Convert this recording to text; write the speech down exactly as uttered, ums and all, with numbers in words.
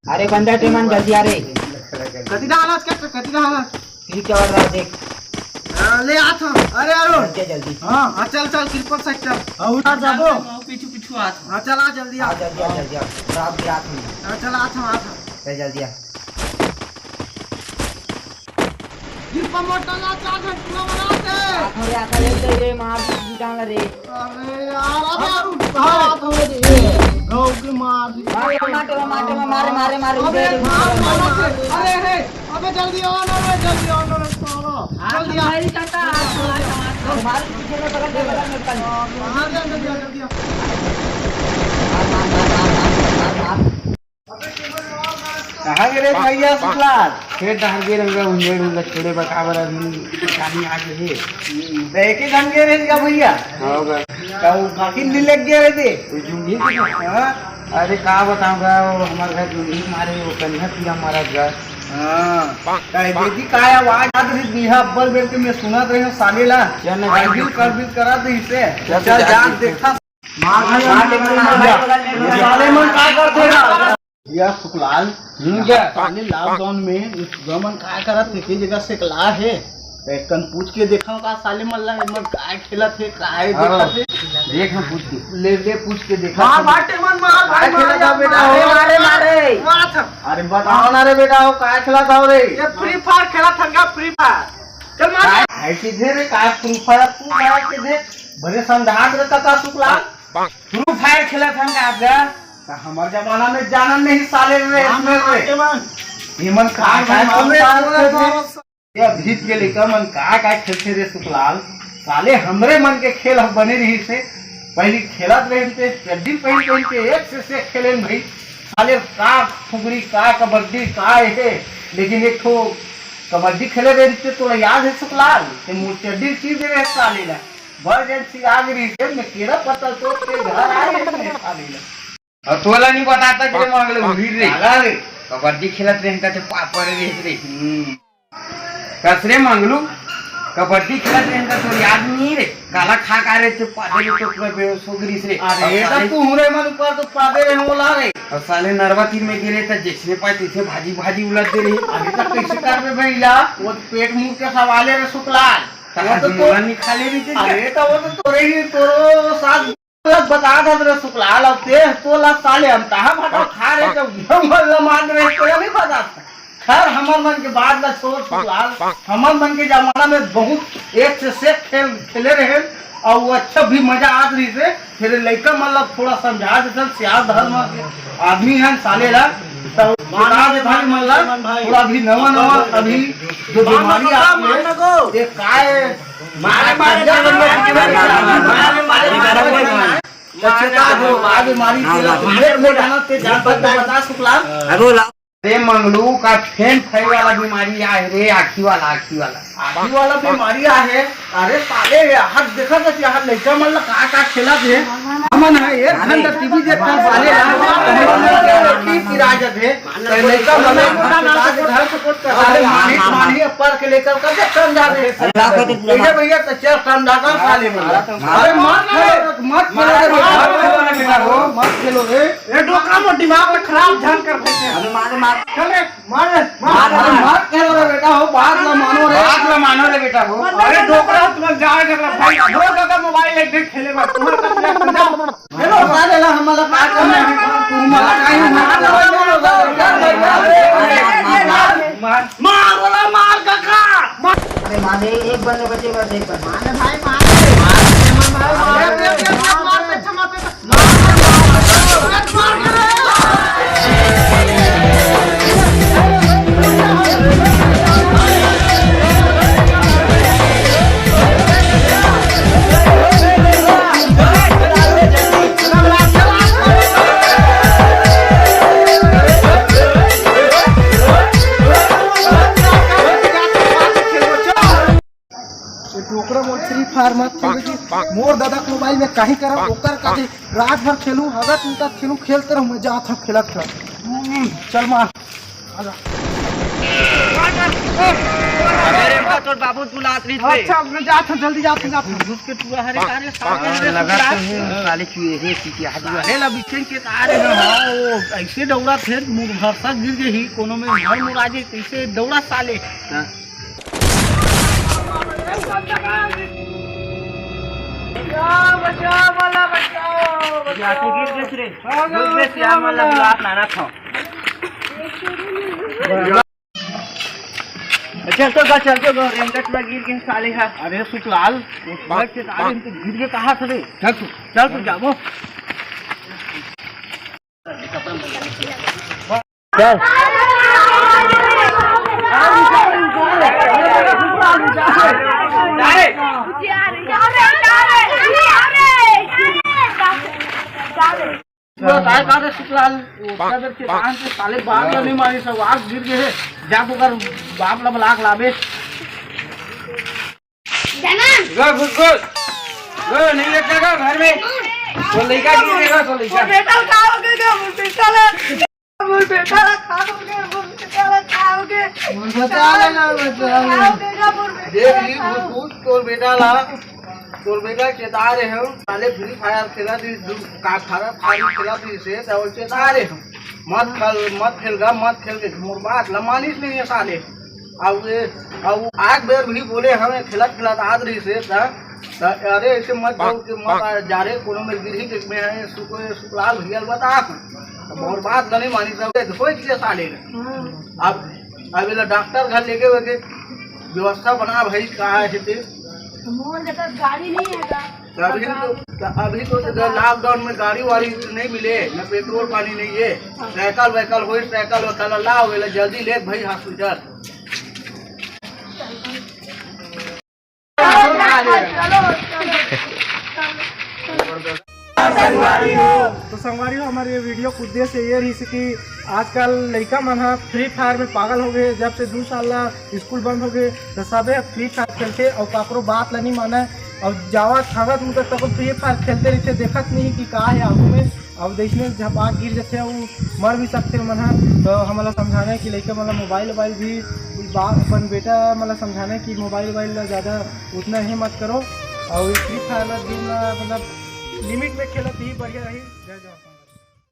अरे बंदा टेमन जल्दी आ रे। कति डहान हस, कति डहान हस? ठीक है, और देख। हाँ, ले आत हँव। अरे अरुण। जल्दी, जल्दी। हाँ, हाँ, चल, चल, कृपा से चल। हाँ, उठा जाबो। पीछू, पीछू आत हँव। हाँ, चल, आ, जल्दी आ। आ, जल्दी आ, जल्दी आ। रात की रात में। हाँ, चल, आत हँव, आत हँव। चल, जल्दी आ। कृपा मोटा ला चार झन पूरा बना दे। आत हँव रे, आत हँव रे, मार डाल रे। अरे यार, अबे यार, उठा तो रे। गाँव के मार दी। मार, मार, मार, मार, मार, मार, मार, अबे, उधर, मार, उधर। मार, मार, अरे, हे, अबे, जल्दी आओ ना रे, जल्दी आओ ना रे, साला। जल्दी आ। भाई, काका, मार, मार, मार। मार, पीछे में पकड़, पकड़, पकड़, पकड़। मार, जल्दी आ, जल्दी आ। मार, मार, मार। कहाँ गे रे भैया सुखलाल? खेत डहर गे रहेंव गा, उंजर उंजर छोड़े बर, काबर अभी पानी आ गे हे। त एके झन गे रहेन गा भैया? हाँ गा। त वो बाकी नी लग गया रे दे? वो जुंगी के हाँ? अरे का बताऊँ गा, वो हमर घर जुंगी मारे, वो कन्हा कीड़ा मारत गा। हाँ। त दीदी का आवाज आत रहिस बिहा अब्बड़ बेर के, मैं सुनत रहेंव साले ला। चल ना, करबिल, करबिल करत रहिस हे। चल, चल, चल, जा, चल। देखा। मार, मार, मार, मार, मार, मार। साले मन का करथे गा? या सुखलाल, हम्म, क्या? साले लॉकडाउन में ये छुआ मन का करत हे, के जगह से कला हे। एक कन पूछ के देखा का साले मन ला, मन का खेलत हे, का हे हाँ, देखत हे। देख हम पूछ के। ले, ले पूछ के देखा। मार, बाटे मन मार, का भाई, खेलत मार, हे बेटा? मार, मारे, मारे, मार। मार। अरे बताओ ना रे बेटा, वो का खेलत हव रे? ये Free Fire खेलत हन का, Free Fire। चल मार। का, का सीधे रे, का Free Fire, तू का सीधे? बड़े संधान रहता का सुखलाल? Free Fire खेलत हन का आप गा? त हमर जमाना में जानन नहीं साले रे, हाँ, इसमें रे। ये मन का, का, का, का, ये अभी के लइका मन का, का खेलथे रे सुखलाल? साले हमरे मन के खेल ह बने रहिस हे। पहिली खेलत रहेन ते चड्डी पहिन पहिन के एक से, से खेलेन भाई। साले का फुगरी, का कबड्डी, का हे, लेकिन एक ठो कबड्डी खेले रहेन ते तोला याद हे सुखलाल? ते मोर चड्डी चीर दे रहे साले ला। बड़ जन सियाग रहिस हे, मैं केरा पत्ता तोड़ के घर आए हे, मैं खा लेला। अउ तोला नी बताता कि रे मंगलू, हुरी रे। काला रे? कबड्डी खेलत रहेन का, ते पापड़ रे रे। हम्म। कस रे मंगलू, कबड्डी खेलत रहेन का, तोर याद नी रे? काला खा का रे, ते पादे रे, तो पूरा बेहोश हो गिरिस रे। अरे, अउ त साले तू हुरे मन ऊपर तो पादे रे होला रे। अउ साले नरवा तीर में गिरे त जइसने पाए तइसने भाजी, भाजी उलट दे रही। अरे, त कइसे करबे भैया? वो तो पेट मुंह के सवाल हे रे सुखलाल। त वो तो मोला तो नी खा ले रही थी। अरे, त वो तो तोरे ही, तोरो साथ गलत बतात हस रे सुखलाल, अब ते तोला साले हम कहाँ भटक खा रहे, जब हम ला मार रहे, तेरा भी बता। खैर, हमर मन के बात ला छोड़ सुखलाल, हमर मन के जमाना में बहुत एक से सेक खेल खेले रहे, अउ वो अच्छा भी मजा आत रहिस हे। फिर लइका मन ला थोड़ा समझा देथन, सियान धर्म के आदमी हन साले ला, त बता देथन मन ला, थोड़ा अभी नवा नवा अभी जो बीमारी आत हे, ये काय मारे, मारे, मारे, मारे, मारे, मारे, मारे, मारे। तो चेता हो, आ बीमारी हाँ, तेला हाँ। पेट में जाना ते जान बता, बता सुखलाल। अरे ला। अरे मंगलू का फेन फैल वाला बीमारी आए रे, आँखी वाला, आँखी वाला। आँखी वाला बीमारी आए हे। अरे साले, ये हाथ देखा था कि यहाँ लइका मन ला का, का खेलत हे। हमन है एक घंटा टीवी देखथन साले, टीवी पिरा जाथे। तो लइका मन ला घर से कोट कर, अरे मानी, मानी ऊपर के लेकर कर दे, समझा दे। अरे भैया, भैया, तो चल, समझा कर साले मन ला। अरे मत खेलो, मत खेलो रे, मत खेलो रे। ये डोकरा मोर दिमाग में खराब झन कर देथे। अबे मार, मार। चल रे, मार रे, मार। अरे मत खेलो रे बेटा हो, बात ला मानो रे। बात ला मानो रे बेटा हो। अरे डोकरा तुम जाए जगह भाई, दो जगह मोबाइल एक देख खेले मत। तुम्हारा तकलीफ समझा। हेलो, का लेला, हमला का करना है? तू हमला काहे मार? मार, मार, बोला, मार, काका। मार। अरे, मार दे, एक बंदे बचे, बस एक बंदे। मार, भाई, मार। मार, मार, मार, मार, मार, मार, मार, मार, मार, मार, मार, मार, मार, मार, मार, मार, ये डोकरा मोर Free Fire मत खेलो जी। मोर दादा के मोबाइल में काहे करब, ओकर काहे रात भर खेलू, हगत उठत खेलू, खेलते रहू, मैं जात हूँ खेलत खेलत। हम्म, चल मार। आजा। अबे रे, तोर बाबू बुलात रहिस हे। अच्छा, मैं जात हूँ, जल्दी जात हूँ, जात हूँ। घुस के टूरा हरे का रे, साले हाँ, रे, लगा सुधार। तो है, साले चूहे है, चीटिया हट गया। अरे ला बिचन के का रे, हाँ, वो ऐसे दौड़ा थे, मुरभरसा गिर गई, कोनो में घर मुरा जे, कैसे दौड़ा साले। हाँ। बचाओ, बचाओ, वाला बचाओ, बचाओ। या तो गिर गए रे। हाँ, गिर गए, बचाओ, यार, वाला वाला। बुलात नाना था। चल तो गा, चल तो गा, रेंगट में गिर गए साले हा। अरे सुखलाल, उठ बैठ के साले, इनके गिर के कहा था रे? चल तू, चल तू जाबो। चल। पूरा काय का रे सुखलाल, वो क्या करके कान से साले बाप ला नहीं मारी, सब आग गिर गए है। जा तो कर बाप ला बुला के लाबे। गा घुस घुस। गा नहीं लेटेगा घर में। तो लइका गिर गया, तो लइका। बेटा का हो गया, बेटा ला। मोर बेटा ला खाओगे, मोर बेटा ला खाओगे। मोर बेटा ला ना बचाओगे। खाओगे ना, मोर बेटा देख ला ली, खाओगे। भूत, तोर बेटा ला, तोर बेटा चेता रहे हो, साले Free Fire खेला थी, दू, का फारा फारी खेला थी से, तो चेता रहे हो। मत खेल, मत खेल गा, मत खेल के, मोर बात ला मानिस नहीं है साले। अब ये, अब आग बेर भी बोले, हमें खेलत खेलत आग रही से, त, त, अरे ऐसे मत दौड़ के मत आ, जा रे, कोनो में गिरही के में है, सुको, सुकलाल भैया बता। अब और बात नहीं मानी, सब सोच के साले ने। अब, अब ये डॉक्टर घर लेके, लेके व्यवस्था बना भाई, का है ते? मोर के तो गाड़ी नहीं है का? तो अभी तो, तो अभी तो, तो लॉकडाउन में गाड़ी वाड़ी नहीं मिले, न पेट्रोल पानी नहीं है। साइकिल वाइकिल होई, साइकिल वाइकिल लाओ, ये ला जल्दी ले भाई हॉस्पिटल। तो संगवारी हो, हमारे ये वीडियो के उद्देश्य ये रही कि आजकल लइका मन ह फ्री फायर में पागल हो गए। जब से दू साल ला स्कूल बंद हो गए, तो सबे फ्री फायर खेलते और काकरो बात ला नहीं माने। और जावत खावत उनकर तको फ्री फायर खेलते रहिथे, देखत नहीं कि का है आगू में। अब जैसने झपाक गिर जथे, वो मर भी सकथे मन ह। तो हमला समझाना है कि लइका मन ला मोबाइल वोबाइल भी, बा-, अपन बेटा मन ला समझाना है कि मोबाइल वोबाइल ला ज़्यादा उतना ही मत करो, और फ्री फायर ला दिन ला मतलब लिमिट में खेलत ही बढ़िया रही। जय जवान।